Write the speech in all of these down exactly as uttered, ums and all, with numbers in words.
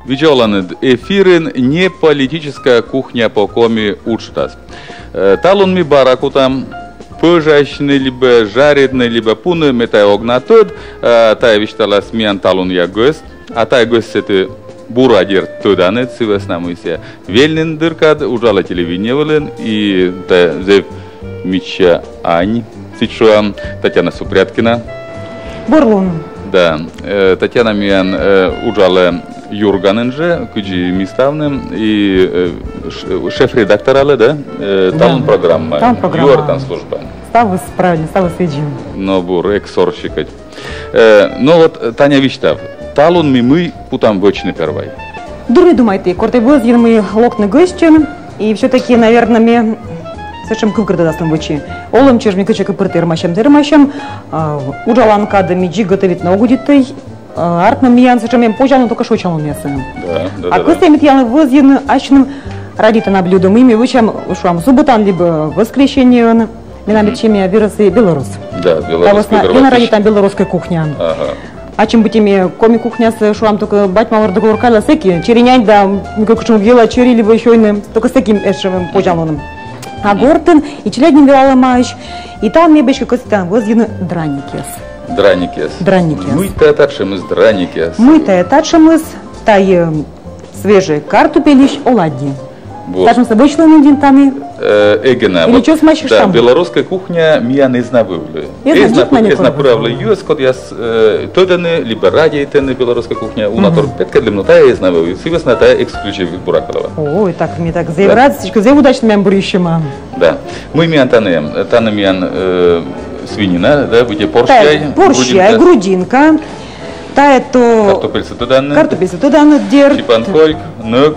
Видза оланныд, эфирын «Не политическая кухня по-коми» уджтас. Э, талун ми бара кутам пӧжасьны либӧ жаритны либӧ пуны, ме тайӧ ог на тӧд, э, тайӧ висьталас миян талунъя гӧсьт. А тайӧ гӧсьтсӧ ті бура, дерт, тӧданныд, сы вӧсна мый сійӧ вельнын дыр кад уджалӧ телевидение вылын, и тайӧ зэв мича ань, сідз шуам, Татьяна Супряткина. Бур лун. Да. Э, Татьяна миян, э, уджалӧ «Юрганын» жӧ, кыдзи ми ставным, и, э, ш-, шеф-редакторалӧ, да? Э, да. Талун программа. Талун программа. «Юӧртан» служба. Ставыс правильно, ставыс видзӧ. Но бур, эг сорси кӧть. Э, но вот, э, Таня, висьтав, талун ми мый кутам вӧчны первой? Дыр ме думайті, кор тай вӧзйин мый локны гӧсьтӧн, и всё-таки, наверно, ме сэтшӧм кывкӧртӧдас вӧчи. Олӧм чӧж ми кыдзкӧ пыр тэрмасям, тэрмасям, а, уджалан кадӧ ми дзик готовитны ог удитӧй, а, артмӧ миян сэтшӧм эм позянлун, только шочанлун ясӧн. Да, да, да. А кӧсъям ми тіянлы вӧзйыны ассьыным радейтана блюдо, мый ми вӧчам, шуам, субботаын либӧ воскресеньеын. Менам ведь семья верӧсыс белорус. Да, белорусская. Та вӧсна ме на радейтан белорусская кухня. Ага. Ачым быттьӧ ме коми кухнясӧ, шуам, только бать-мамыд дорӧ кайлас, сэки черинянь да, мыйкӧ кутшӧм вела чери либӧ сёйны, только сэки эм сэтшӧм позянлун. А гортын и челядьным велалӧмаӧсь, и талун ме эськӧ кӧсйи тан вӧзйыны драникъяс. Драникъяс. Драникъяс. Мый тайӧ татшӧмыс драникъяс? Мый тайӧ татшӧмыс, тайӧ, э, свежӧй картупельысь оладьи. Вот. Татшӧмсӧ вӧчлӧны нин тані? Э, эг на. Или вот, чӧсмасьыштам? Да, белорусская кухня миян эз на вӧвлы. Эз на, эз на, эз на пырав йӧз, кодъяс, э, тӧдӧны либӧ радейтӧны белорусская кухня, уна тор петкӧдлім, но тайӧ эз на вӧвлы. Сы вӧсна тайӧ эксклюзив, буракӧ лоӧ. Ой, так, ме так зэв рад, сідзкӧ зэв удачно мем бурйысьӧма. Да. Мый миян тані, тані миян, э, свинина, да, быттьӧ порсь яй, порсь яй, грудинка. Тайӧ то картупельсӧ тӧданныд. Картупельсӧ тӧданныд, дерт. Чипан кольк, нӧк.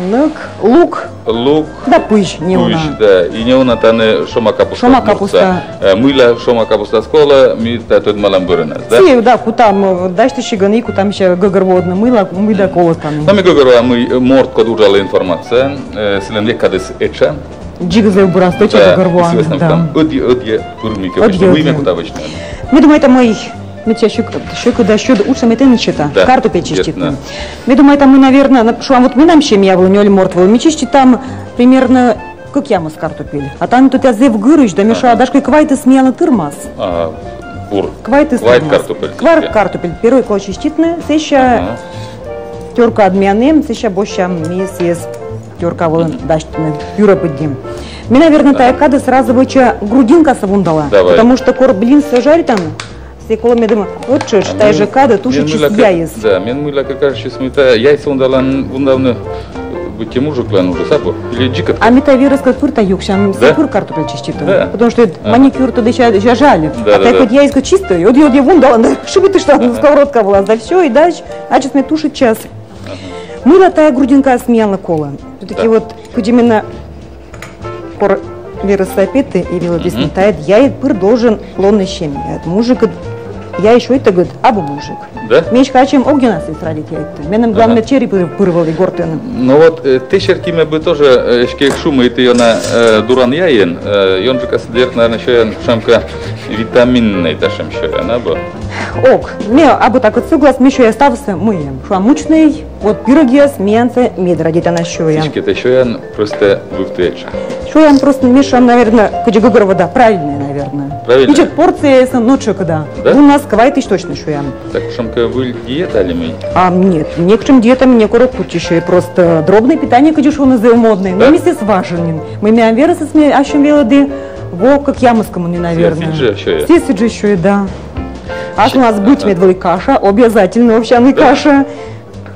Нӧк, лук. Лук. Да пызь неуна. Пызь, да. И неуна тані шома капуста. Шома капуста. Э, мыйла шома капустаыс колӧ, ми тайӧ тӧдмалам бӧрынас, да? Сійӧ, да, кутам, э, дасьтысигӧн и кутам сэсся гӧгӧрвоӧдны, мыйла, мыйда колӧ тані. Но ме гӧгӧрвоа, мый, э, морт, код уджалӧ информацияын, э, сылӧн век кадыс этша. Дзик зэв бура, стӧча гӧгӧрвоан, да. Ӧдйӧ, ӧдйӧ пыр мыйкӧ вӧчны. Ме думайта, мый Мися, сьӧкыда, сьӧд уджсӧ ме тэныд сета. Да. Картупель чиститны. Ме думайта, мый, наверно, на-, шуам, вот менам семья вылын нёль морт вылӧ, ми чиститам примерно кӧкъямыс картупель. А тані то тайӧ зэв гырысь, да ме шуа, дашкӧ квайтыс миянлы тырмас. Ага, бур. Квайтыс тырмас. Квайт картупель. Квайт картупель. Первой колӧ чиститны, сэсся тёркаыд миян эм, сэсся босьтчам ми сійӧс тёрка вылын дасьтыны, пюре пыдди. Ме, наверно, тайӧ кадӧ сразу вӧча грудинкасӧ вундала. Давай. Потому что кор блинсӧ жаритан, сійӧ колӧ медым ӧттшӧтш тайӧ жӧ кадӧ тушитчис яйыс. Да, мен мыйла кӧ кажитчис, мый тайӧ яйсӧ вундалан, вундавны быттьӧ мужиклӧн ужас абу. Или дзикӧд. А ме тайӧ верӧскӧд пыр тайӧ юксян, ме сійӧ пыр картупель чиститӧ. Да. Потому что маникюр то дӧ сэсся жаль. Да, да, да. А тайӧ кӧть яйыскӧд чистӧй, ӧдйӧ, ӧдйӧ вундалан, шыбитыштан сковородка вылас, да всё, и дась, ачыс ме тушитчас. Мыйла тайӧ грудинкаыс миянлы колӧ? Всё-таки вот кыдзи менӧ кор верӧс сай петӧ и велӧдісны, тайӧ яйыд пыр должен лоны семьяыд. Мужикыд, яй сёйтӧгыд абу мужик. Да? Ме эськӧ ачым ог ёна сійӧс радейт яйыдтӧ. Меным главнӧй чери пыр, пыр вӧлі гортын. Ну вот, э, тэ серти ме бы тоже, э, эськӧ эг шу, мый тэ ёна, э, дуран яйын, э, ёнджыкасыд, дерт, наверно, сёян, шуам кӧ, витаминнӧй татшӧм сёян, абу? Ог, ме абу такӧд соглас, ме сёя ставсӧ, мый эм. Шуам, мучнӧй, вот пирӧгъяс миянсӧ мед радейтана сёян. Сідзкӧ тэ сёян просто вывті этша. Сёян просто, ме шуам, наверно, кыдзи гӧгӧрвоа, правильнӧй, наверно. Правильнӧй. Ичӧт порцияясӧн, но тшӧкыда. Да? Лунас квайтысь точно сёян. Так, шуам кӧ, выль диета ли мый? А, нет, некутшӧм диета ме некор ог кутчы сёй, просто дробное питание, кыдзи шуӧны, зэв моднӧй. Да? Но ми сійӧс важӧн нин. Мый миян верӧсыс, ме ассьым велӧді, во кӧкъямыс комын нин, наверно. Сійӧ сідзжӧ сёйӧ? Сійӧ сідзжӧ сёйӧ, да. Асывнас быть мед вӧлі каша, обязательно овсяный каша.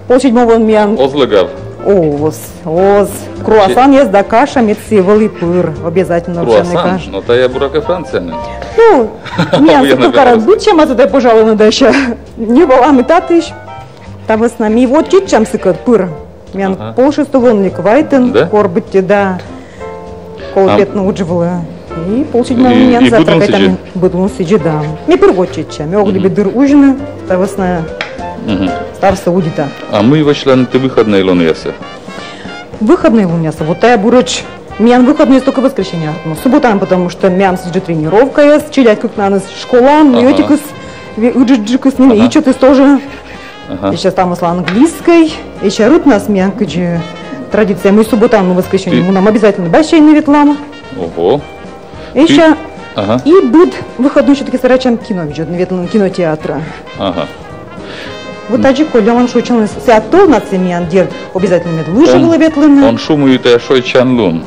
Полседьмовоын миян. Оз лӧгав? Оз, оз. Круассанъяс да каша мед сійӧ вӧлі пыр. Обязательно овсяный каша. Круассан? Но тайӧ, буракӧ, Францияын. Ну, миян Сыктывкарад быдсямасӧ тайӧ, пожалуй, но дася. Ньӧбалам и татысь. Та вӧсна ми вот чеччам сыкӧд пыр. Миян полшӧдсӧ вӧлі квайтын, кор быттьӧ, да. Колӧ петны удж вылӧ. И полседьмӧ миян завтракайтам. Быд лун сідзи, да. Ме пыр вот чечча, ме ог люби дыр узьны, та вӧсна ставсӧ удита. А мый вӧчланныд ті выходнӧй лунъясӧ? Выходнӧй лунъясӧ, вот тайӧ буретш. Миян выходнӧйыс только воскресенье артмӧ. Субботаын, потому что миян сідзи тренировкаяс, челядь кыкнанныс школаын, и ӧтикыс, ве-, ыджыдджыкыс нин, ичӧтыс тоже. Ага. Ещё ставныс английскӧй, ещё рытнас миян кыдзи традиция, мый субботаын, ну, воскресенье, мунам обязательно бассейнӧ ветлам. Ого. Ещё и быд выходной всё-таки сарачам кино видзӧдны, ветлам кинотеатрӧ. Ага. Вот тадзи коллялам шойччыны, сійӧ ӧд тӧлнад сійӧ миян, дерт, обязательно мед лыжи вылӧ ветлыны. Он шу, мый тайӧ шойччан лун.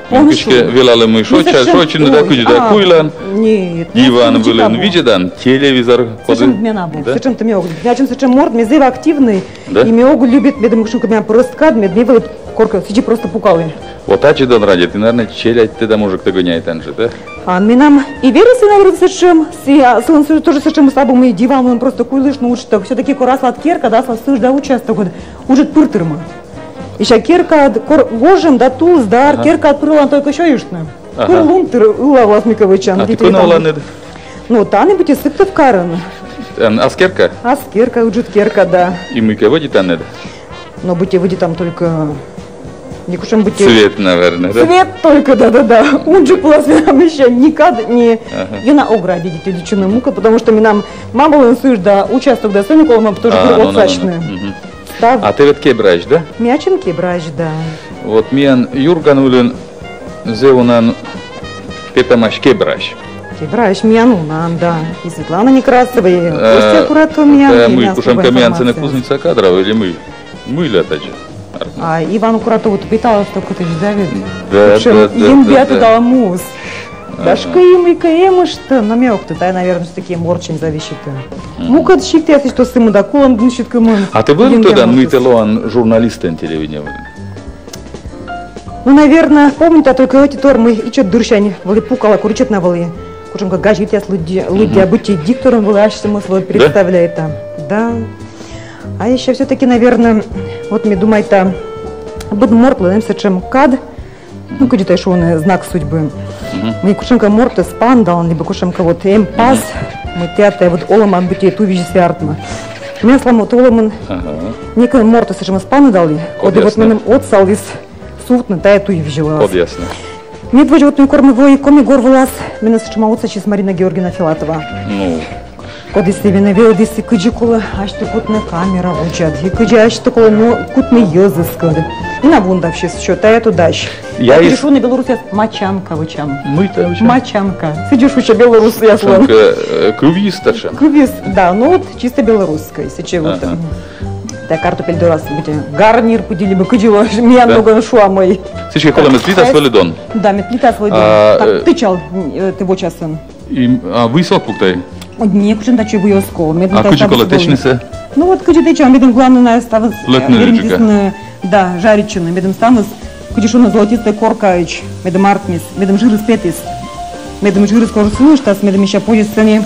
Мый кыськӧ велалӧ, мый шойччан, шойччыны да кыдзи да куйлан. Нет, диван вылын видзӧдан телевизор. Сэтшӧм менам абу. Да? Сэтшӧм тӧмӧ ог. Миян сэтшӧм морт, ме зэв активнӧй. Да? И ме ог любит, медым кутшӧмкӧ миян прӧст кад, мед ме вӧлі коркӧ сідзи просто пукалі. Вот ачыд он радейт, и, наверно, челядьтӧ да мужиктӧ гӧняйтан жӧ, да? А менам и верӧсыс, наверно, сэтшӧм, сійӧ, а, сылӧн тоже сэтшӧмыс абу, мый диван вылын просто куйлыштны, уджтӧг. Всё-таки кор аслад керкад, аслад сыысь да участокыд, уджыд пыр тырмы. Ещё керкад, кор гожӧм да тулыс да ар, керкад пыр олан только сёйыштны. Ага. Пыр лун тыр ылавлас, мыйкӧ вӧчан. А тэ кӧн олан? Ну, тані быттьӧ Сыктывкарын. Эн, ас керка? Ас керка, ыджыд керка, да. И мыйкӧ вӧдитан эн? Но быттьӧ вӧдитам только, некутшӧм быттьӧ. Свет, наверно, да? Свет только, да-да-да. Унджык вылас менам ещё ни кад, ни. Ага. Ёна ог радейт видзӧдны мукӧд, потому что менам мамӧлӧн сыысь да участок да сӧмын колӧ меным тоже. А, ну, ну, ну, ну. Мгм. Став. А тэ ведь кебрач, да? Ме ачым кебрач, да. Вот миян Юрган вылын зэв унаӧн петӧмаӧсь кебрач. Кебрач миян унаӧн, да. И Светлана Некрасова, и Костя Куратов миян, да, и мый, кутшӧмкӧ миян сэні кузница кадров или мый? Мыйла тадзи? А Иван Куратов вот петалас только тадзи, да ведь? Да, да, да. Енбиа тыдалӧ муыс. Ага. Гашкӧ, и мыйкӧ эмыштӧ, но ме ог тӧд, тайӧ, наверно, всё-таки мортсянь зависит. Мгм. Мукӧд сиктъясысь то сымында колӧ, значит, кымын. А тэ вӧлін тӧдан, мый тэ лоан журналистӧн телевидение вылын? Ну, наверно, помнита только ӧтитор, мый ичӧт дырсянь вӧлі пукала, кор ичӧт на вӧлі. Кутшӧмкӧ газетъяс лыдди-, лыддя, быттьӧ дикторӧн вӧлі, асьсӧмыс вӧлі представляйта. Да. А ещё всё-таки, наверно, вот ме думайта, быд мортлӧн эм сэтшӧм кад, ну, кыдзи тай шуӧны, знак судьбы. Мгм. Мый кутшӧмкӧ мортӧс паныдалан, либӧ кутшӧмкӧ вот эм пас, мый тайӧ вот олӧмын быттьӧ туйвизьсӧ артмӧ. Менам сылӧн вот олӧмын некӧн мортӧс сэтшӧмӧс паныдалі, коді вот меным отсаліс сувтны тайӧ туйвизьлы. Кодъяснӧ? Медводз вот ме кор ме вои Коми гор вылас, менӧ сэтшӧма отсасис Марина Георгиевна Филатова. Ну. Кодӧс ме велӧді, кыдзи колӧ асьтӧ кутны камера водзад, и кыдзи асьтӧ колӧ, ну, кутны йӧзыскӧд. И на вундавсис ещё, тайӧ то дась. Кыдзи шуӧны белорусъяс, мачанка вӧчам. Мый тайӧ вӧчам? Мачанка. Сідзи шуӧны белорусъяслӧн. Кыв йӧз татшӧм? Кыв йӧз, да, ну вот чисто белорусскӧй, сэтшӧм вот. Ага. Тайӧ картупель дорас быттьӧ гарнир пыдди либӧ кыдзи лоӧ, миян ногӧн шуамӧй. Сідзи колӧ мед плитас вӧлі дон? Да, мед плитас вӧлі дон. А, так, э, тӧчал, э, тэ вочасӧн. И, а, выйыс ог пукты? О, некутшӧм татшӧм выйыс ог пукты. А кыдзи колӧ тэчнысӧ? Ну вот кыдзи тэчам, медым главнӧй на ставыс, э, лӧтны вермитісны, да, жаритчыны, медым ставныс, кыдзи шуӧны, золотистӧй коркаӧдз, медым артмис, медым жырыс петіс. Медым жырыс кор сылыштас, медым ещӧ позис сэні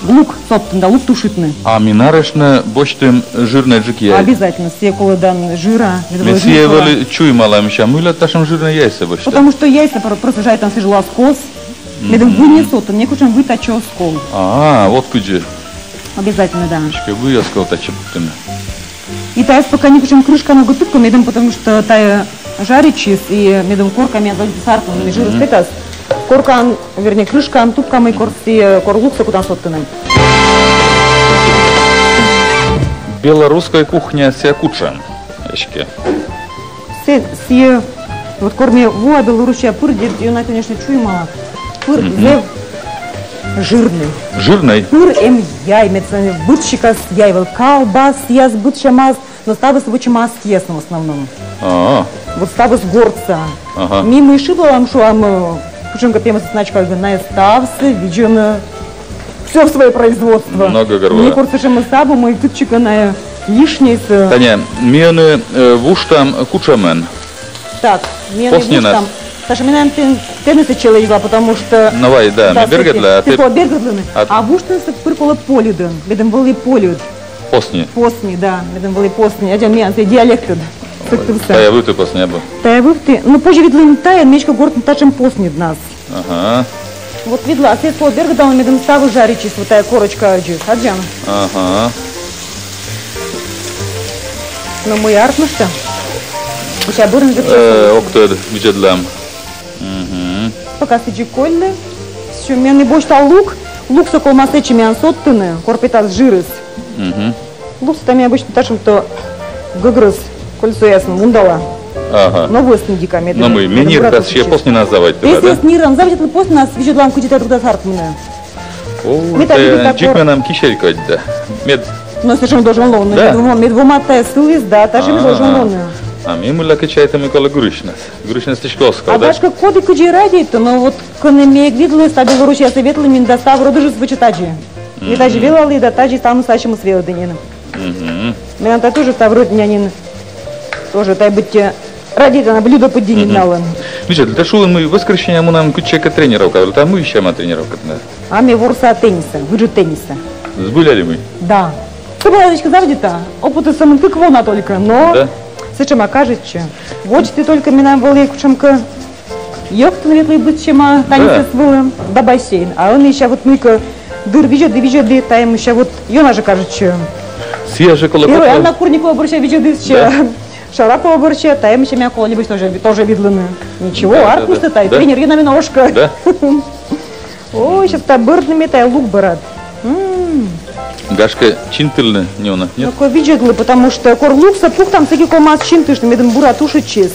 лук содтыны да лук тушитны. А ми нарешнӧ босьтім жырнӧйджык яй? Обязательно, сійӧ колӧ дан жыра, медым жыр сылы. Ме сійӧ вӧлі чуймала, мися, мыйла татшӧм жырнӧй яйсӧ босьтан. Потому что яйсӧ про-, просто жаритан сідз луас кос, медым вый не содтыны, некутшӧм вый татчӧ оз ков. А, вот кыдзи. Обязательно, да. Эськӧ вый оз ков татчӧ пуктыны. И тайӧс пока некутшӧм крышкаӧн ог тыпкы, медым, потому что тайӧ жаритчис, и медым корка миян золотистӧй артмис, медым жырыс петас. Коркаӧн, вернее, крышкаӧн тупкам, и кор сійӧ, кор луксӧ кутам содтыны. Белорусская кухня сійӧ кутшӧм эськӧ? Сэ-, сійӧ, вот кор ме вои Белоруссияӧ пыр, дерт, ёна, конечно, чуймала. Пыр зэв жырнӧй. Жырнӧй? Пыр эм яй, мед сэні быд сикас яй вӧлі, колбасъяс, быдсямаыс, но ставыс вӧчӧма аскиас в основном. А-а. Вот ставыс гортса. Ага. Ми мый шыблалам, шуам, э, кутшӧмкӧ пемӧсыс начкалігӧн, найӧ ставсӧ видзӧны всё своё производство. Много говорю. Некор сэтшӧмыс абу, мый кытчӧкӧ найӧ лишнӧйсӧ. Таня, ми ӧні, э, вуштам кутшӧмӧн. Так, ми ӧні вуштам. Саша, ме на тэн-, тэнӧ челядьла, потому что... Давай, да, да, ме бергӧдла, а тэ... Тэ пӧ бергӧдлыны. А вуштнысӧ пыр колӧ польӧдӧн, медым вӧлі польӧд. Посни. Посни, да, медым вӧлі посни. Аддзан, миян сійӧ диалектыд. Сыктывса. Тайӧ вывті посни абу? Тайӧ вывті, ну, позьӧ видлыны тайӧн, мед эськӧ гортын татшӧм посниыд на. Ага. Вот видлы, сэсся колӧ бергӧдны, медым ставыс жаритчис, вот тайӧ корочкаӧдзыс. Аддзан? Ага. Ну, мый артмыштӧ. Сейчас бӧрын... Э, ог тӧд, видзӧдлам. Мгм. Пока сідзи кольлы. Ещё ме ӧні босьта лук. Луксӧ колӧ сэтчӧ миян содтыны, кор петас жырыс. Мгм. Луксӧ тай ми обычно татшӧмтӧ гӧгрӧс кольцоясӧн вундалам. Ага. Но вӧсньыдика ме. Но мый, ме ниртӧ сійӧ посньӧ на заводитлі, да? Ме нирӧн заводитлі посньӧ на, видзӧдлам, кыдзи тайӧ тадз артмӧны. О, ме тай, тайӧ дзик менам кисель кодь да. Мед... Но сэтшӧм должен лоны. Да. Мед во-, мед вомад тайӧ сыліс да, татшӧм должен лоны. А ме мыйлакӧ чайті, мый колӧ гырысьнас. Гырысьнас тшӧтш оз ков, да? А гашкӧ коді кыдзи радейтӧ, но вот кӧні ме эг видлы, ста Белоруссиясӧ ветлі, мен да ставроджыс вӧчӧ тадзи. Ме тадзи велалі да тадзи ставныс ассьым велӧдӧ нин. Мгм. Менам тай тоже ставроджанин. Тоже тай быттьӧ радейтана блюдо пыдди нин налӧн. Мися, да шуан, мый воскресеньеӧ мунам кытчӧкӧ тренировка вылӧ. Тай мый сэтшӧма тренировка да? А ме ворса теннисӧ, ыджыд теннисӧ. Збыль али мый? Да. Сӧмын эськӧ заводита. Опытыс сӧмын кык во на только, но... Да. Сэтшӧма кажитчӧ. Водзті только менам вӧлі кутшӧмкӧ йӧктыны ветлі быдсяма танцъяс вылӧ да бассейн. А ӧні сэсся вот мыйкӧ дыр видзӧді, видзӧді, тай мися вот ёна жӧ кажитчӧ. Сійӧ жӧ колӧ... Первой Анна Курникова бӧрся видзӧді, сэсся Шарапова бӧрся, тай мися мем колӧ небось тоже, тоже видлыны. Ничего, да, артмис тай, тренер ёна менӧ ошкӧ. Да. Ой, сейчас тай бӧрдны ме тай лук бӧрад. М. Гашкӧ, чинтылны неуна, нет? Но кӧ видзӧдлы, потому что кор луксӧ пуктам, сэки ковмас чинтыштны, медым бура тушитчис.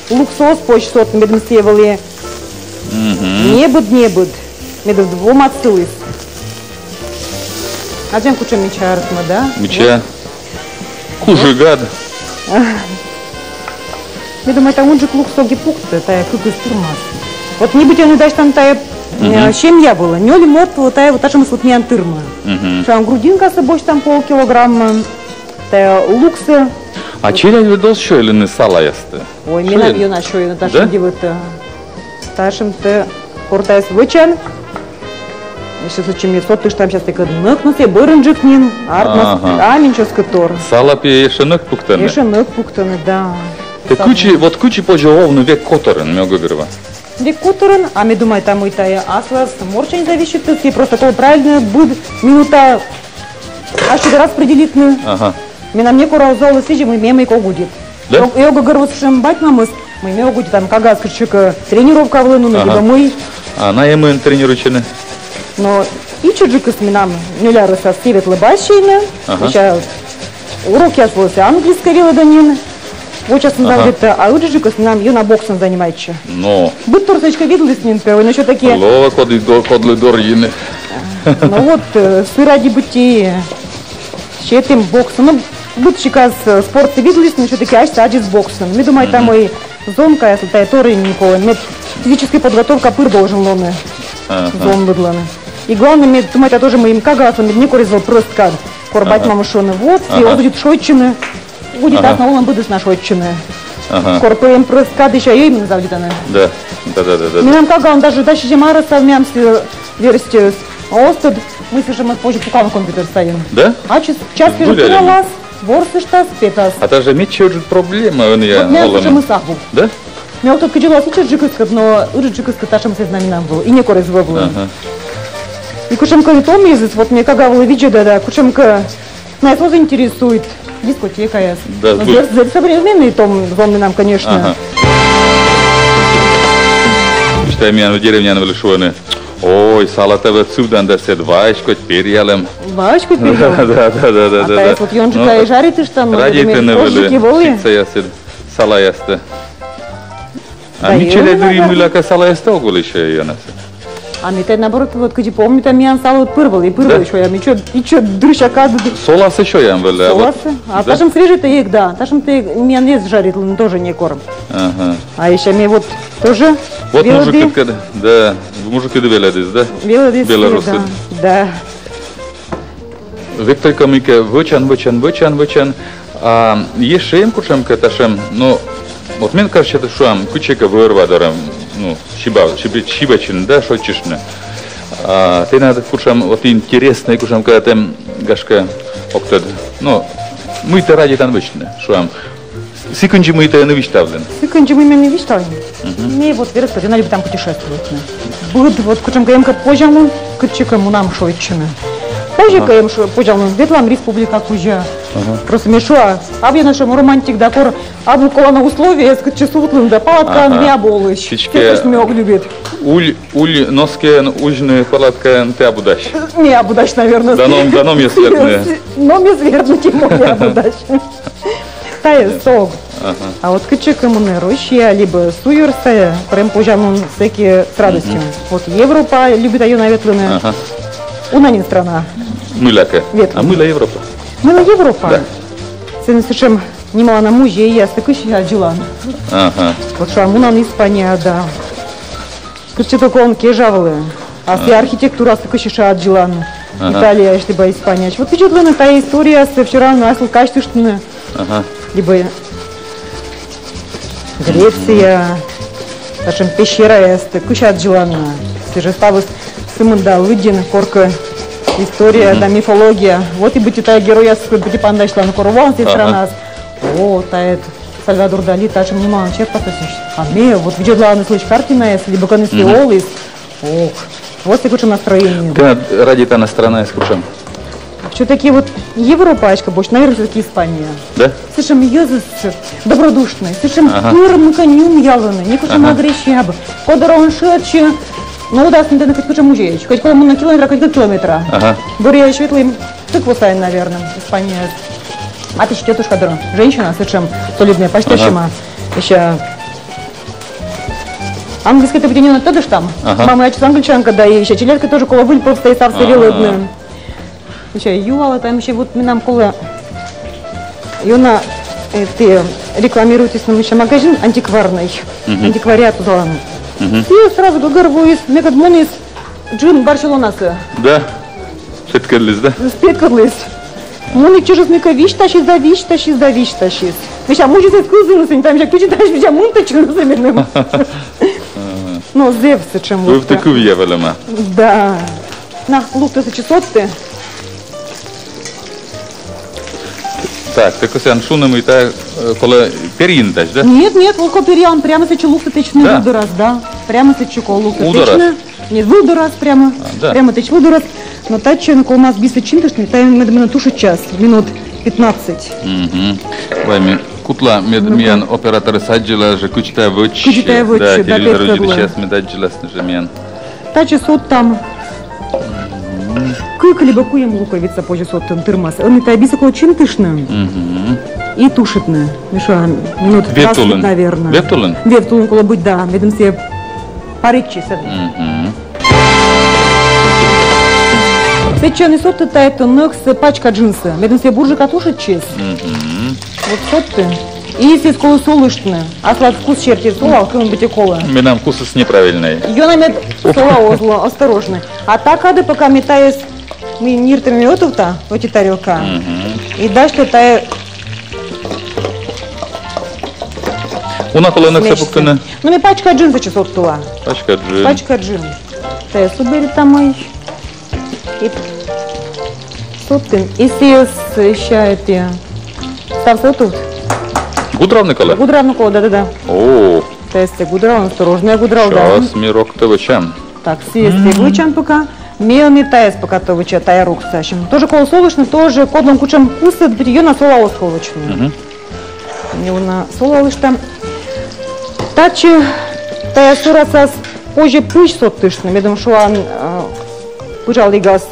Луксӧ оз позь сотны, медым сійӧ вӧлі небыд, небыд. Медым вомад сыліс. Аддзан, кутшӧм мича артмӧ, да? Мича. Кужигад. Ме думайта, унджык луксӧ ог и пуктӧ, тайӧ кыкыс тырмас. Вот небыдтор ӧні дасьтам тайӧ, э, семья вылӧ. Нёль морт вылӧ тайӧ вот татшӧмыс вот миян тырмӧ. Мгм. Шуам, грудинкасӧ босьтам полкилограмма, тайӧ луксӧ. А челядьыд оз сёйлыны салаястӧ? Ой, менам ёна сёйӧны татшӧм дивытӧ. Татшӧмтӧ кор тайӧс вӧчан. Эшшӧ сэтчӧ ме содтыштам, сейчас тэкӧд нӧкмас, и бӧрынджык нин артмас, а менам чӧскыдтор. Сала пиӧ эшшӧ нӧк пуктӧны? Эшшӧ нӧк пуктӧны, да. Тэ кыдзи, вот кыдзи позьӧ овны век котӧрын, ме ог гӧгӧрво. Век котӧрын, а ме думайта, мый тайӧ аслас морт сянь зависитӧ, и просто колӧ правильнӧ быд минута асьныд распределитны. Ага. Менам некор оз олы сідзи, мый мем ог удит. Да? Ог, ог гӧгӧрво, сэтшӧм бать-мамыс, мый ме ог удит, там кагаыс кытчӧкӧ тренировка вылӧ нуны, либӧ мый. А найӧ мыйӧн тренируйтчӧны? Но ичӧтджыкыс менам нёль арӧсас, сійӧ ветлӧ бассейнӧ, сэсся урокъяс вылас английскӧй велӧдӧ нин, вочасӧн заводитӧ, а ыджыдджыкыс менам ёна боксӧн занимайтчӧ. Но. Быдтор сэтчӧ видліс нин пӧ, но всё-таки. Лоӧ кодлы дор-, кодлы дорйыны. Ну вот, э, сы ради быттьӧ сетім боксӧн. Ну, быд сикас, э, спортсӧ видліс, но всё-таки асьсӧ аддзис боксӧн. Ме думайта, мый зонкаяслы тайӧ торйӧн нин колӧ, мед физическӧй подготовка пыр должен лоны. Ага. Зонлыдлӧн. И главнӧй, ме думайта тоже, мый кагаыслы мед некор эз вӧв прӧст кад. Кор бать-мамыс шуӧны, вот, и оз удит шойччыны. Удитас на, олӧм быдӧн на шойччыны. Ага. Кор пӧ эм прӧст кад, сэсся и мыйӧн заводитан. Да, да, да, да, да. Менам кагаӧн даже дас сизим арӧсас, миян сы верстьӧыс. Оз тӧд, мый сэтшӧмыс позьӧ пукавны компьютер сайын. Да? Ачыс час кежлӧ пуктас, ворсыштас, петас. А тайӧ жӧ медся ыджыд проблема, ӧнія. Вот миян сэтшӧмыс абу. Да? Ме ог тӧд, кыдзи лоас ичӧтджыкыскӧд, но ыджыдджыкыскӧд татшӧмыс эз на менам вӧв, и некор эз вӧвлы. Ага. И кутшӧмкӧ том йӧзыс, вот ме кага вылӧ видзӧда да, кутшӧмкӧ найӧс оз интересуйт дискотекаяс. Да, ну, зэв-, зэв современнӧй том зон менам, конечно. Ага. Мечтай, миян деревняын вӧлі шуӧны: ой, сала тэ вӧд сывдан да сэтшӧм, ваӧсь кӧть перъялӧм. Ваӧсь кӧть перъялӧм. Да, да, да, да, да. А тайӧс вот ёнджыка и жаритыштан, радейтӧны вӧлі ситсаясыд, салаястӧ. А мича дырйи мыйлакӧ салаястӧ ог вӧлі сёй ёнасӧ. А ме тай наоборот, вот кыдзи помнита, миян сала пыр вӧлі, и пыр вӧлі сёям, ичӧт, ичӧт дырся кадӧ. Соласӧ сёям вӧлі, а вот. Соласӧ? А татшӧм свежӧйтӧ эг, да, татшӧмтӧ миян эз жаритлыны тоже некор. Ага. А сэсся ме вот тоже велӧді. Вот мужикыдкӧд, да, мужикыд велӧдіс, да? Велӧдіс, белорусыд. Да, да. Век только мыйкӧ вӧчан, вӧчан, вӧчан, вӧчан. А ещӧ эм кутшӧмкӧ татшӧм, ну, вот мен кажитчӧ, шуам, кытчӧкӧ вӧр-ва дорӧ, ну, сиба-, сиб-, сибаччыны да шойччыштны. А тэнад кутшӧм вот интереснӧй, кутшӧмкӧ эм, гашкӧ, ог тӧд, ну, мый тэ радейтан вӧчны, шуам. Сы кындзи, мый тэ ӧні висьтавлін. Сы кындзи, мый ме ӧні висьтавлі. Мгм. Ме вот верӧс кӧ, ӧні любитам путешествовать. Быд вот кутшӧмкӧ эм кӧ позянлун, кытчӧкӧ мунам шойччыны. Позьӧ кӧ эм шо-, позянлун, ветлам республика кузя. Просто ме шуа, абу я на сэтшӧм романтик да, кор абу колана условиеяс, кытчӧ сувтлыны да палаткаын ме абу олысь. Сідзкӧ, сэтшӧм ме ог любит. Уль, уль носкиӧн узьны палаткаӧн тэ абу дась. Ме абу дась, наверно. Да ном, да номъяс вердны. Номъяс вердны, типа, ме абу дась. Тайӧ сӧмын. А вот кытчӧкӧ мунны, Россия либӧ суйӧрсайӧ, прям позьӧ мунны сэки с радостью. Вот Европа любита ёна ветлыны. Уна нин страна. Мыйлакӧ. Ветлыны. А мыйла Европа? Мыйла Европа? Да. Сэні сэтшӧм нималана музейяс, кысь аддзылан. Вот шуа, мунан Испания, да. Кытчӧ только он кежавлы. А сійӧ архитектурасӧ кысь ещё аддзылан. Италияысь либӧ Испанияысь. Вот видзӧдлыны тайӧ историясӧ, всё равно аслыс казьтыштны. Либӧ Греция, сэтшӧм пещераястӧ кысь аддзылан. Сійӧ жӧ ставыс сымында лыддьыны коркӧ, история да мифология. Вот и быттьӧ тайӧ геройяс быттьӧ паныдасьлан, кор воан сійӧ странаас. О, тайӧ Сальвадор Дали татшӧм нималана черпасьӧсь. А ме вот видзӧдлам сылысь картинаэс, либӧ кӧні сійӧ оліс. Ох, вот и кутшӧм настроение. Тэ радейтан-ӧ странаэс кутшӧм? Всё-таки вот Европа эськӧ босьт, наверно, всё-таки Испания. Да? Сэтшӧм йӧзыс добродушнӧй, сэтшӧм пыр мыйкӧ нюмъялӧны, некутшӧм агрессия абу. Кодыр он шыӧдчы, но удасны тэнӧ кӧть кутшӧм музейӧдз, кӧть колӧ мунны километра, кӧть кык километра. Бӧръя светлӧй. Тык во сайын, наверно, Испания. А тӧ ещё тетушка дорын. Женщина сэтшӧм солиднӧй, пасьтасьӧма. Ещё английскӧй тӧ быттьӧ ёна тӧдыштам. Мама ачыс англичанка, да и ещё челядькӧ тоже колӧ выльпӧвсӧ и ставсӧ велӧдны. Ещё юалӧ, там ещё вот менам колӧ ёна, э, тэ рекламируйтісны, ещё магазин антикварнӧй. Антиквариат узалӧны. И сразу гӧгӧрвоис, мекӧд муніс джын Барселонасӧ. Да. Петкӧдліс, да? Петкӧдліс. Мунны чӧжыс мыйкӧ висьтасис да висьтасис да висьтасис. Мися, музейсӧ кывзыны сэні, там мися, кыдзи тадз, мися, мунны чӧжыс сэні. Но зэв сэтшӧм. Вывті кывъя вӧлӧма. Да. На, лукты сэтчӧ содті. Так, тэ кӧсъян шуны, мый тайӧ, э, колӧ перйыны тадз, да? Нет, нет, лоӧ кӧ перйыны, прямо сэтчӧ лукты тэчны вылдорас, да. Прямо сэтчӧ колӧ лукты тэчны. Вылдорас? Нет, вылдорас прямо. А, да. Прямо тэчны вылдорас. Но татчӧ, ну, колӧ мунны бисӧ чинтыштны, тайӧ медым на тушитчас минут пятнадцать. Мгм. Вай ме кутла, мед миян операторыс аддзылас жӧ, кыдзи тайӧ вӧчсьӧ. Кыдзи тайӧ вӧчсьӧ, да, телевизор видзӧдысьяс мед аддзыласны жӧ миян. Татчӧ содтам. Кык либӧ куим луковица позьӧ содтыны тырмас. Ӧні тайӧ бисӧ колӧ чинтыштны. И тушитны. Миша, минут двадцать, наверно. Вев тулын? Вев тулын колӧ быть, да. Медым сійӧ паритчис. Сэтчӧ ӧні содтӧ тайӧ тӧнӧксӧ пачка джынсӧ. Медым сійӧ бурджыка тушитчис. Вот содтӧ. И сійӧс колӧ солыштны. Аслад вкус серти солал, кымын быттьӧ колӧ. Менам вкусыс неправильнӧй. Ёна мед сола оз ло, осторожнӧй. А та кадӧ, пока ме тайӧс, мый ниртӧм ме ӧтувта ӧти тарелкаӧ. И дасьтӧ тайӧ. Уна колӧ нӧ сэтчӧ пуктыны? Ну, ме пачка джын сэтчӧ содтыла. Пачка джын. Пачка джын. Тайӧс уберитам. И содтін, и сійӧс ещё эті. Ставсӧ ӧтувт. Гудравны колӧ? Гудравны колӧ, да, да, да. О. Тайӧс тэ гудрав, осторожнӧй гудрав, да. Щас ми рок тэ вӧчам. Так, сійӧс тэ вӧчан пока. Ме ӧні тайӧс пока тэ вӧча, тайӧ роксӧ ачым. Тоже колӧ солыштны, тоже кодлӧн кутшӧм вкусыс, быттьӧ ёна сола оз колӧ вӧчны. Ме ёна солалышта. Татчӧ тайӧ сорасас позьӧ пызь содтыштны, медым, шуам, э, пыжалігас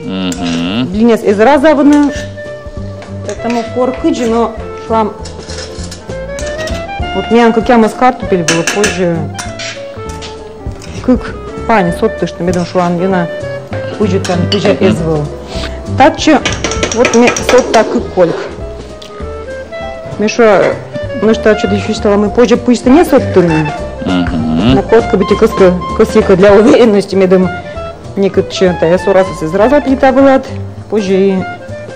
блинъяс эз разавны. Поэтому кор кыдзи, но, шуам, вот миян кӧкъямыс картупель вылӧ, позьӧ кык пань содтыштны, медым, шуам, ёна пызьӧ, там пызьӧ эз вӧв. Татчӧ вот ме содта кык кольк. Ме шуа, мый татчӧ дыра висьтала, мый позьӧ пызьсӧ не содтыны. Но кодкӧ быттьӧ кӧсйӧ, кӧсйӧ кӧ для уверенности, медым некытчӧ тайӧ сорасас эз разав плита вылад, позьӧ и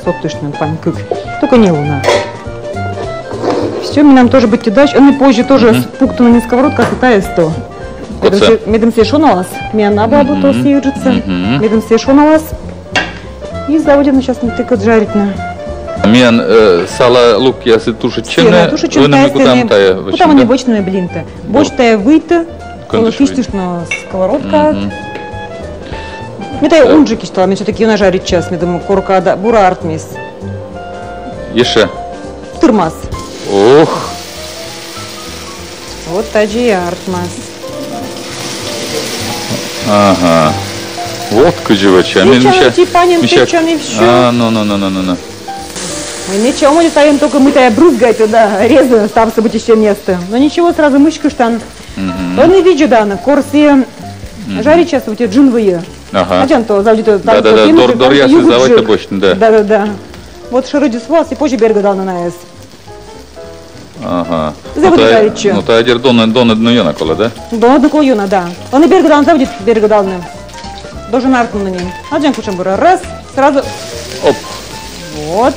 содтыштны пань кык. Только не уна. Всё, менам тоже быттьӧ дась. Ӧні позьӧ тоже пуктыны не сковородкасӧ, а тайӧс тӧ. Медым сійӧ, медым сійӧ шоналас. Миян абу, абу тӧ сійӧ ыджыд сэк. Медым сійӧ шоналас. И заводитны сейчас тайӧ кӧ жаритны. Миян, э, сала лукъясыс тушитчӧны, тушитчӧны, ӧні ми кутам тайӧ вӧчны, кутам ӧні вӧчны блинтӧ. Босьт тайӧ выйтӧ, колӧ кисьтыштны сковородкаӧ. Ме тайӧ унджык кисьтала, ме всё-таки ёна жаритчас, ме думаю, коркӧ да бура артмис. Ещӧ. Тырмас. Ох. Вот тадзи и артмас. Ага. Вот кыдзи вӧчӧ. Мися, типа, мися, типа, и всё. А, ну, ну, ну, ну, ну, ну. Ой, ничего, мы тайӧн только, мы тайӧ брызгайтӧ, да, резӧ ставсӧ быттьӧ сэтшӧм места. Но ничего, сразу мыськыштан. Мгм. Ӧні видзӧдан, кор сійӧ жаритчас вот джын выйӧ. Ага. Аддзан, то заводитӧ. Да, да, да, дор-, доръясыс заводитӧ босьтны, да. Да, да, да. Вот шӧрӧдзыс воас и позьӧ бергӧдалны найӧс. Ага. Заводи жаритчӧ. Ну, тайӧ дерт дона, дона ёна колӧ, да? Дона колӧ ёна, да. Ӧні бергӧдалны, заводитӧ бергӧдалны. Должен артмыны нин. Аддзан, кутшӧм бура. Раз, сразу. Оп. Вот.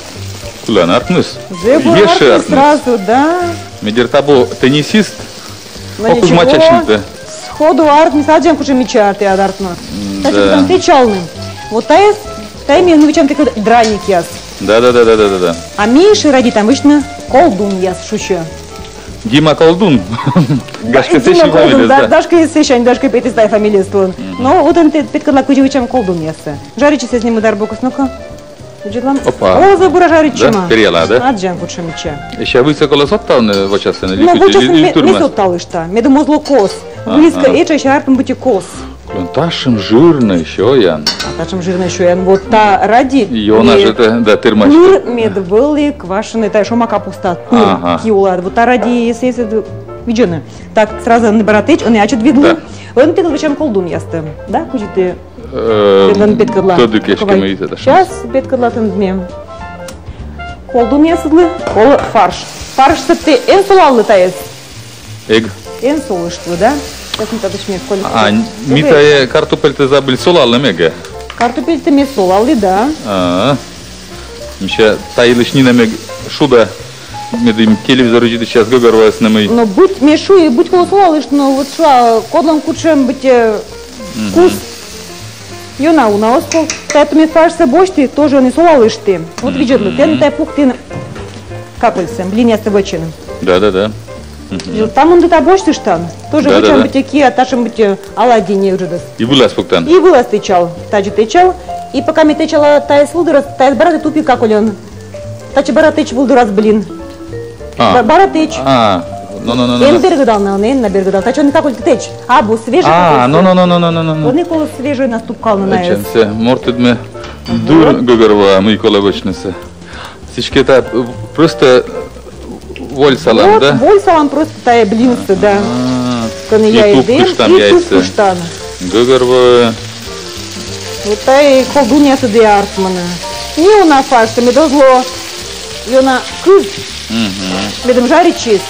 Кулӧн артмис. Зэв бура артмис сразу, да. Ме дерт абу теннисист. Но ничего. Сходу артмис, аддзан, кутшӧм мича артмис, артмис. М, да. Тадзи кутам тэчалны. Вот тайӧс, тайӧ ми нин вӧчам тэкӧд драникъяс. Да, да, да, да, да, да, да. А ми ещӧ радейтам вӧчны колдунъяс, шусьӧ. Дима Колдун. Гашкӧ, Дима Колдун, да, да. Гашкӧ, сэсся, гашкӧ, петіс тайӧ фамилия сэтшӧм. Мгм. Но вот ӧні тэ петкӧдлан, кыдзи вӧчам колдунъяссӧ. Жаритчӧ сійӧ нин мӧдар бокас, ну-ка. Видзӧдлам. Опа. О, зэв бура жаритчӧма. Да? Перъяла, да? Аддзан, кутшӧм мича. Ещӧ вывсӧ колӧ содтавны вӧчасӧн, или... Но кутшӧм вӧчасӧн ме, ме содталышта. Медым оз ло кос. Ага. Выльысь кӧ этша, артмӧ быттьӧ кос. Кулӧн татшӧм жирнӧй сёян. А татшӧм жирнӧй сёян. Вот та ради. Ёна жӧ тэ, да, тырмасьтӧ. Пыр мед вӧлі квашенӧй тайӧ шома капуста. Пыр ки улад. Вот та ради, если, если видзӧны. Так, сразу ӧні бара тэч, ӧні ачыд видлы. Да. Ӧні тэ вӧчан колдунъястӧ. Да, кыдзи тэ Э, тэнад петкӧдла. Тӧдык эськӧ мый тадз. Щас петкӧдла тэнад ме. Колдунъясыдлы колӧ фарш. Фаршсӧ тэ эн сулаллы тайӧс? Эг. Эн сулыштлы, да? Щас ми тадысь ме кольысь. А, ми тайӧ картупельтӧ забыль сулалны ме эгӧ. Картупельтӧ ме сулалі, да. А. Мися, та йылысь нинӧм эг шуда. Медым телевизор видзӧдысьяс гӧгӧрвоасны, мый. Но быттьӧ, ме шуи, быттьӧ колӧ сулалыштны, но вот шуа, кодлӧн кутшӧм быттьӧ, э, вкус. Ёна уна оз ков. Тайӧ ме фаршсӧ босьті, тоже ӧні сулалышті. Вот видзӧдлы, тэ тайӧ пуктін какольсӧ, блинъястӧ вӧчин. Да, да, да. Мгм. Та мында та босьтыштан. Тоже вӧчан быттьӧ киа, татшӧм быттьӧ оладьи неыджыдӧс. И вылас пуктан. И вылас тэчал, тадзи тэчал. И пока ме тэчала тайӧс вылдырас, тайӧс бара тэ тупи какольӧн. Татчӧ бара тэч вылдырас блин. А. Ба-, бара тэч. А, но, но, но, но. Эн бергӧдал на, эн на бергӧдал. Татчӧ ӧні какольтӧ тэч. Абу, свежӧй. А, но, но, но. Ӧні колӧ свежӧй на тупкалны найӧс. Ачым, сійӧ мортыд ме дыр гӧгӧрвоа, мый колӧ вӧчнысӧ. Сідзкӧ та, э, просто вольсалан, да? Вот, вольсалан просто тайӧ блинсӧ, да. А. Кӧні яйӧдӧм, и тупкыштан яйсӧ. Гӧгӧрвоа. Вот тайӧ колдунъясыд и артмӧны. Неуна фаршсӧ, мед оз ло ёна кыз. Мгм. Медым жаритчис.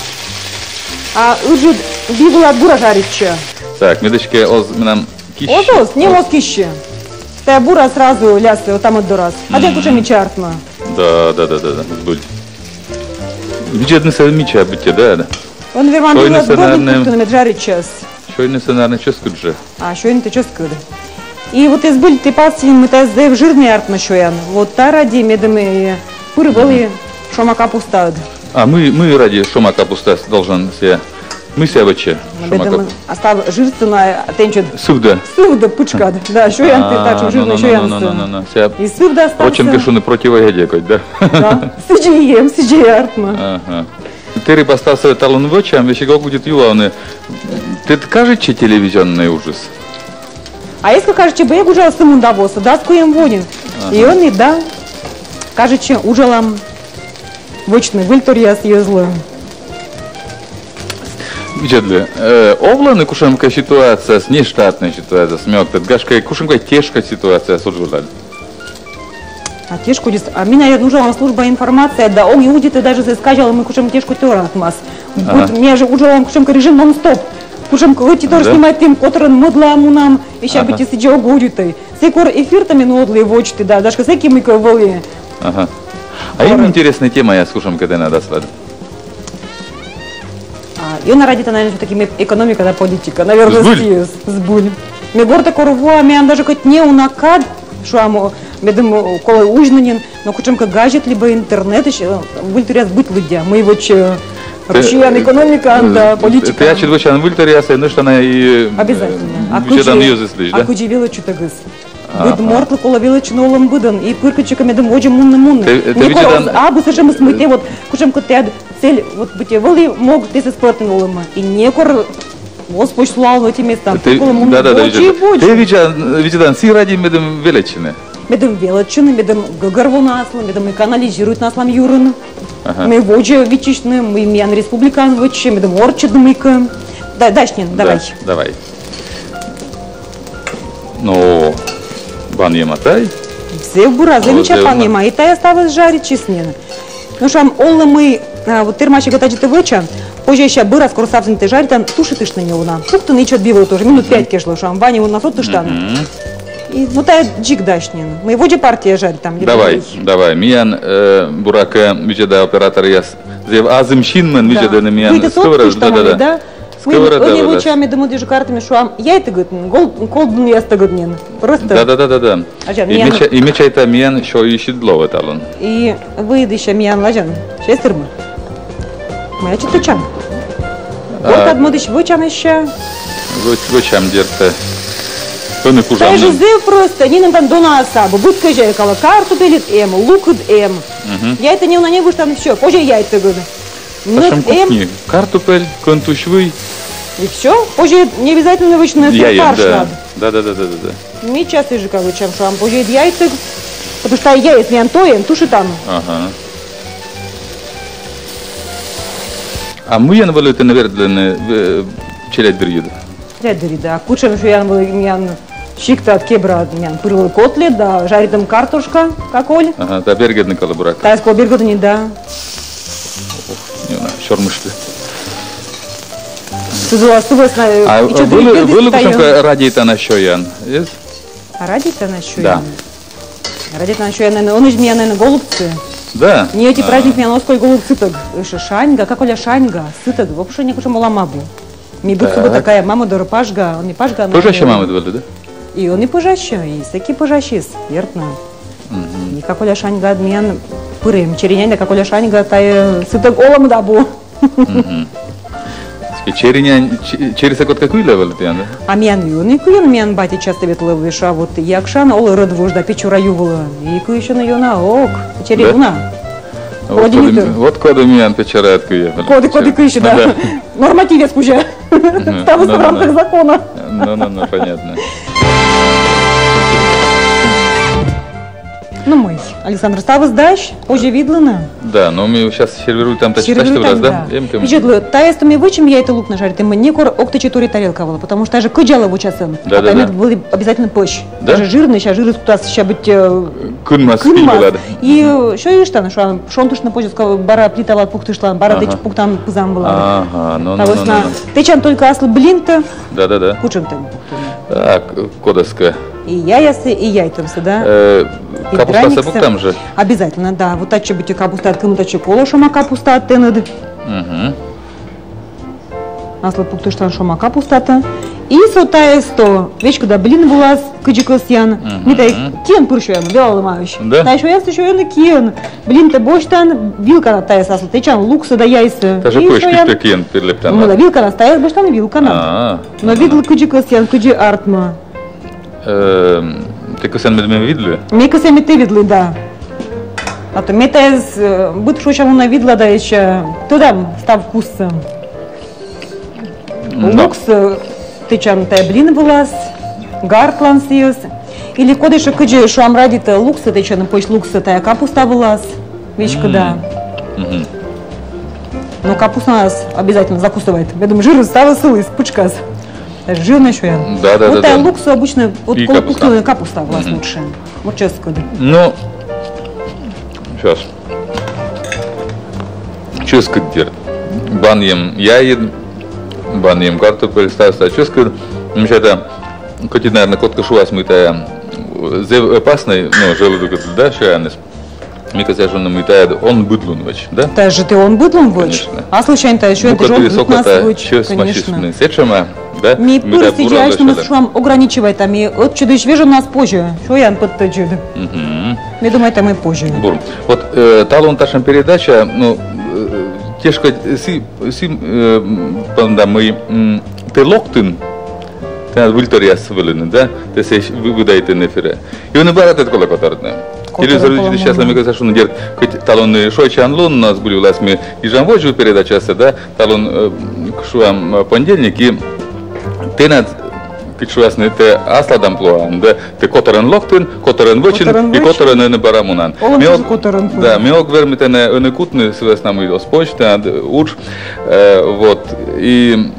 А ыджыд би вылад бура жаритчӧ. Так, мед эськӧ оз менам киссьы. Оз, оз, нем оз киссьы. Тайӧ бура сразу лясӧ, вот там от дорас. А тэ кутшӧм мича артмӧ. Да, да, да, да, да, збыль. Видзӧднысӧ мича быттьӧ, да, да. Он верман вылад, мед жаритчас. Сёйнысӧ, наверно, чӧскыд жӧ. А, сёйнысӧ чӧскыд. И вот эз збыль тэ пасйин, мый тайӧ зэв жирнӧй артмӧ сёян. Вот та ради медым и пыр вӧлі шома капустаыд. А мый, мый ради шома капустаыс должен сійӧ, мый сійӧ вӧчӧ шома капуста? А став жирсӧ на тэнсьыд. Сывдӧ. Сывдӧ пытшкад. Да, сёян тэ татшӧм жирнӧй сёянсӧ. И сывдӧ ставсӧ. Вӧчӧм кӧ шуны, противоядие кодь, да? Да. Сідзи и эм, сідзи и артмӧ. Ага. Тэрыб ставсӧ талун вӧчам, весиг ог удит юавны. Тэд кажитчӧ телевизионнӧй уджыс? А эськӧ кажитчӧ, бӧр эг уджала сымында воас, дас куим во нин. Ага. И ӧні, да, кажитчӧ, уджалам вӧчны выльторъяс йӧзлы. Видзӧдлы, э, овлӧны кутшӧмкӧ ситуацияяс, нештатнӧй ситуацияяс, ме ог тӧд, гашкӧ, кутшӧмкӧ тешкодь ситуацияяс уджалад. А тешкодьыс, а ми, наверно, уджалам служба информации, да ог удитӧй даже сэсся казялны, мый кутшӧм тешкодь торъя артмас. Ага. Быд ми жӧ уджалам кутшӧмкӧ режим нон-стоп. Кутшӧмкӧ ӧтитор снимайтім, котырӧн мӧдлаӧ мунам, и сэсся быттьӧ сідзи ог удитӧй. Сы кор эфиртӧ ме нуӧдлі водзті, да, гашкӧ, сэки мыйкӧ вӧлі. Ага. А эм интереснӧй темаяс кутшӧмкӧ тэнад аслад? А, ёна радейта, наверно, всё-таки ме экономика да политика. Наверно, збыль. Збыль. Ме гортӧ кор воа, миян даже кӧть неуна кад, шуам, медым, э, колӧ узьны нин, но кутшӧмкӧ газет либӧ интернетысь, э, выльторъяс быть лыддя. Мый вӧчӧ, э, Россияын экономикаын да политикаын. Тэ ачыд вӧчан выльторъяссӧ, нӧшта на и, э, обязательно. А кыдзи, йӧзыслысь, да? А кыдзи велӧдчытӧгыс. Быд мортлы колӧ велӧдчыны олӧм быдӧн, и пыр кытчӧкӧ медым водзӧ мунны, мунны. Тэ, тэ некор видзӧдан, оз абу сэтшӧмыс, мый тэ вот кутшӧмкӧ тэ цель, вот быттьӧ вӧлі мог, тэ сійӧс пӧртны олӧмӧ. И некор оз позь сулалны ӧти местаӧ. Тэ, колӧ мунны, да, да, да, водзӧ, видзӧдан, водзӧ. Тэ видзӧдан, видзӧдан сы ради, медым велӧдчыны. Медым велӧдчыны, медым гӧгӧрвоны аслым, медым канализируйтны аслам юрын. Ага. Мый водзӧ виччысьны, мый миян республикаын вӧчсьӧ, медым орччӧдны мыйкӧ. Да, дась нин, да, давай. Давай. Но банйӧма тай. Зэв бура, зэв мича банйӧма. И тайӧ ставыс жаритчис нин. Но шуам, олӧ мый, а, вот тэрмасигӧ тадзи тэ вӧчан, позьӧ сэсся бӧрас, кор ставсӧ тэ жаритан, тушитыштны неуна. Пуктыны ичӧт би вӧлі тоже, минут пять кежлӧ, шуам, ваньӧ уна со тыштан. И, ну, тайӧ дзик дась нин. Мый водзӧ партия жаритам. Давай, давай. Миян, э, буракӧ, видзӧда, операторъяс зэв азым синмӧн видзӧдӧны миян скӧвӧрӧдас. Да, да, да. Скӧвӧрӧда вылас. Ӧні вӧчам, медым ӧдйӧджык артмис, шуам, яйтӧгыд нин, гол-, колдунъястӧгыд нин. Просто. Да, да, да, да, да. Азян, и ме ча-, и ме чайта, миян сёйысьыд лоӧ талун. И выйыд сэсся миян лазян. Сэсся тырмӧ. Мый ачыд тӧдчам. А. Вот ӧд мӧдысь вӧчан сэсся. Вӧ-, вӧчам, дерт. Ӧні кужам. Тайӧ жӧ зэв просто, нинӧм тан донаыс абу. Быд кӧзяйкалы картупельыд эм, лукыд эм. Мгм. Яйтӧ неуна не вӧчан, всё, позьӧ яйтӧгыд. Мед эм. Картупель, кӧнтусь вый. И всё. Позьӧ не обязательно вӧчны фарш. Да, да, да, да, да, да. Ми час ижика вӧчам, шуам, позьӧ яйтӧг. Потому что яйыс миян тӧдӧм, тушитан. Ага. А мыйӧн вӧлі тэ вердлін, э, челядьдырйиыд? Челядьдырйи, да. Кутшӧм, шуам, вӧлі миян сиктад, кебраад, миян пыр вӧлі котлет да жаритӧм картошка, каколь. Ага, да, бергӧдны колӧ буракӧ. Тайӧс колӧ бергӧдны, да. Ох, неуна сёрмышті. Сылы, сылы, а, вӧлі, вӧлі кутшӧмкӧ радейтана сёян, эз? А радейтана сёян? Да. Радейтана сёян, ӧні, ӧні жӧ миян, ӧні, голубцы. Да. Ни ӧти праздник миян оз кой голубцытӧг. Ещё шаньга, каколя шаньга, сытӧг, вообще некутшӧм олам абу. Ми быд суббота каям мамӧ дорӧ пажга, ӧні пажга. Пӧжасьӧ мамыд вӧлі, да? И ӧні пӧжасьӧ, и сэки пӧжасис, дерт на. Мгм. И каколя шаньгаыд миян пыр эм, черинянь да каколя шаньга, тайӧ сытӧг олӧмыд абу. Мгм. Черинянь, че-, черисӧ кодкӧ кыйлӧ вӧлі тіян, да? А миян ӧні кыйӧны, миян батьӧ часто ветлӧ, вӧлі, а вот Якшаын олӧ рӧдвуж да Печора ю вылӧ. И кыйсьӧны ёна, ок, черинянь уна. Да? Вот коді, вот коді миян Печораын кыйӧ. Коді, коді кыйсьӧ, да. Да. Нормативъяс кузя. Мгм. Ставыс в рамках закона. Ну, ну, ну, понятно. Ну мый, Александр, ставыс дась, позьӧ видлыны. Да, но ми сейчас сервируйтам, тачи, тачи, да? Сервируйтам, да. Эм кӧ. Видзӧдлы, тайӧс то ми вӧчим яйтӧ лукнас жаритны, некор ог тӧдчы тори тарелка вылӧ, потому что даже кыдзалӧ вӧчасӧн. Да, да, да. Вӧлі обязательно пӧсь. Да? Даже жирнӧй, сэсся жирыс кутас сэсся быть, э, кынмас, кынмас. И, э, сёйыштан, шуам, шонтыштны позьӧ, ска-, бара плита вылад пуктыштлан, бара тэтчӧ пуктан пызан вылад. Ага, ну, ну, ну, ну. Тэтчан только аслыс блинтӧ. Да, да, да. Кутшӧм тэ пуктан? А, к-, кодӧскӧ. И яйяссӧ, и яйтӧмсӧ, да? Э, и капустасӧ пуктам жӧ? Обязательно, да. Вот татчӧ быттьӧ капустаыд кымын, татчӧ колӧ шома капустаыд тэныд. Мгм. Аслыс пуктыштлан шома капустатӧ. И со тайӧс то веськыда блин вылас кыдзи кӧсъян. Мгм. Ми тайӧ киӧн пыр сёям, велалӧмаӧсь. Да? Тайӧ сёян, сійӧ сёйӧны киӧн. Блинтӧ босьтан, вилканад тайӧс аслыс тэтчан, луксӧ да яйсӧ. Тайӧ пӧсь кыдзи киӧн пыр лэптан. Ну да, вилканад тайӧс босьтан, вилканад. А-а. Но видлы кыдзи кӧсъян, кыдзи артмӧ. Эм, тэ кӧсъян, мед ме видлі? Ме кӧсъя, мед тэ видлі, да. А то ме тайӧс, э, быд шусям уна видла да ещӧ тӧдам став вкуссӧ. Да. Луксӧ, э, тэтчан тайӧ блин вылас, гартлан сійӧс. Или кодӧскӧ, кыдзи, шуам, радейтӧ, луксӧ тэтчӧны, пӧсь луксӧ тайӧ капуста вылас. Веськыда. Мгм. Но капустаӧс обязательно закусывайт. Медым жирыс ставыс сыліс, пытшкас. Жирнӧй сёян. Да, да, да. Вот тайӧ луксӧ обычно, вот колӧ пуктыны капуста вылас лучше. Вот чӧскыд. Ну, сейчас. Чӧскыд, дерт. Банйӧм яйыд, банйӧм картупель, став, став чӧскыд. Мися, тайӧ, кӧть, наверно, кодкӧ шуас, мый тайӧ зэв опаснӧй, ну, желудокыд, да, сёяныс. Ме кӧсъя шуны, мый тайӧ он быдлун вӧч, да? Тайӧ жӧ тэ он быдлун вӧч. Конечно. Аслыссянь тайӧ сёян, тэ жӧ он быдлун вӧч, конечно. Мукӧд сӧсӧ кокта чӧс масисны. Сэтшӧма, да? Ми пыр сідзи асьнымӧс, шуам, ограничивайтам, ми ӧтчыдысь вежоннас позьӧ, сёян пӧттӧдзыд. Мгм. Ме думайта, мый позьӧ. Бур. Вот, э, талун татшӧм передача, ну, э, тешкодь сы-, сы-, э, м, понда, мый, м, тэ локтін, Тэнад выльторъяс вӧліны, да? Тэ сэсся вы-, выдайтін эфирӧ. И ӧні бара тэд колӧ котӧртны. Котӧртны. Телевизор видзӧдысьяслы ме кӧсъя шуны, дерт, кӧть талун и шойччан лун, но збыль вылас ми гижам водзвыв передачасӧ, да? Талун, э, шуам, э, понедельник, и тэнад, кыдз шуасны, тэ аслад амплуаын, да? Тэ котӧрӧн локтін, котӧрӧн вӧчин, котӧрӧн и вӧчин, котӧрӧн ӧні бара мунан. Олӧм тоже котӧрӧн. Да, ме ог вермы тэнӧ ӧні кутны, сы вӧсна мый оз позь, тэнад удж, э, вот, и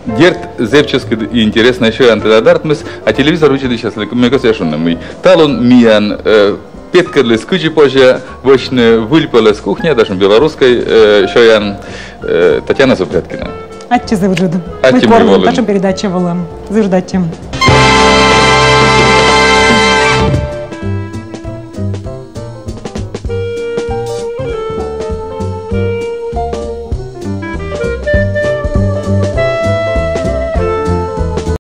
дерт, зэв чӧскыд и интереснӧй сёян тэнад артмис, а телевизор видзӧдысьяслы ме кӧсъя шуны, мый талун миян, э, петкӧдліс, кыдзи позьӧ вӧчны выльпӧлӧс кухня, даже белорусскӧй, э, сёян, э, Татьяна Зубрядкина. Аттьӧ зэв ыджыд. Аттьӧ, мый волін. Татшӧм передача вылӧ. Зэв ыджыд аттьӧ.